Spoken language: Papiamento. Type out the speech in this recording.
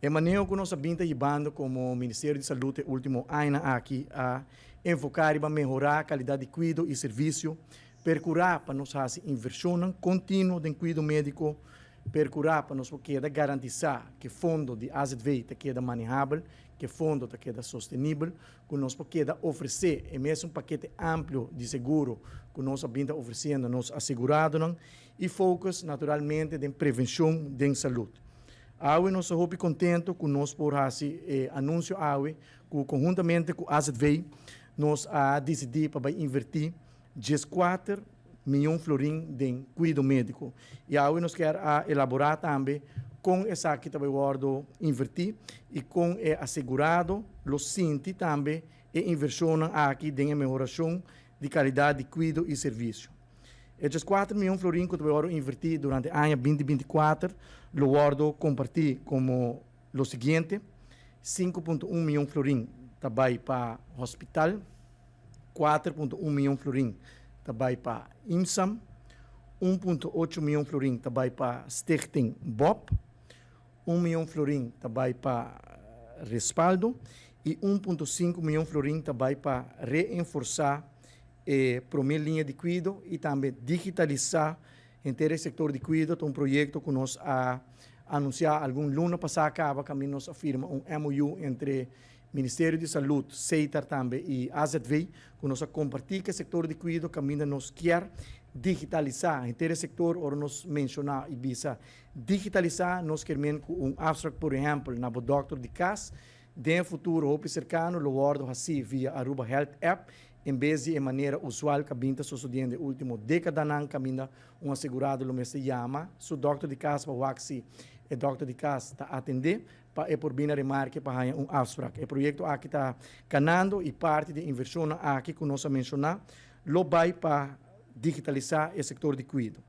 E maneho ku nos a bin ta hibando komo Ministerio di Salud e último añanan aki a enfoká riba mehorá kalidat di kuido i servisio, perkurá pa nos hasi invershonnan kontinuo den kuido médiko, perkurá pa nos por keda garantisá ku e fondo di AZV ta keda manehabel, ku e fondo ta keda sostenibel, ku nos por keda ofresé e mesun pakete amplio di seguro ku nos a bin ta ofresiendo nos aseguradonan i focus naturalmente den prevenshon den salud. Awe nos ta hopi contento cu nos por haci e anuncio awe cu conhuntamente cu AZV nos a dicidi pa bay inverti 14 miyon florin den cuido medico. Y awe nos kier a elabora tambe con esaki ta bay wordo inverti y con e asegurado lo sinti tambe e inversion aki den mehoracion di calidad di cuido y servicio. E 4 miyon florin cu ta bay inverti durante aña 2024 lo wordo comparti como lo siguiente: 5.1 miyon florin ta bay pa hospital, 4.1 miyon florin ta bay pa IMSAM, 1.8 miyon florin ta bay pa Stichting BOP, 1 miyon florin ta bay pa Respaldo y 1.5 miyon florin ta bay pa reforsa e prome liña di cuido y tambe digitalisa henter e sector di cuido. Un proyecto cu nos a anuncia algun luna pasa caba, cu nos a firma un MOU entre Ministerio di Salud, Setar tambe y AZV, cu nos a comparti cu e sector di cuido, caminda nos kier digitalisa henter e sector. Ora nos menciona y bisa digitalisa, nos kier un afspraak, por ehempel, na dokter di cas, den futuro hopi cercano, lo wordo haci via Aruba Health App, en bes di manera usual cu a bin ta sucediendo ultimo decadanan, caminda un asegurado lo mester yama su dokter di cas pa wak si e dokter di cas ta atende pa e por bin na remarke pa un afspraak. E proyecto aki ta canando y parti di inversion aki cu nos a menciona lo bay pa digitalisa e sector di cuido.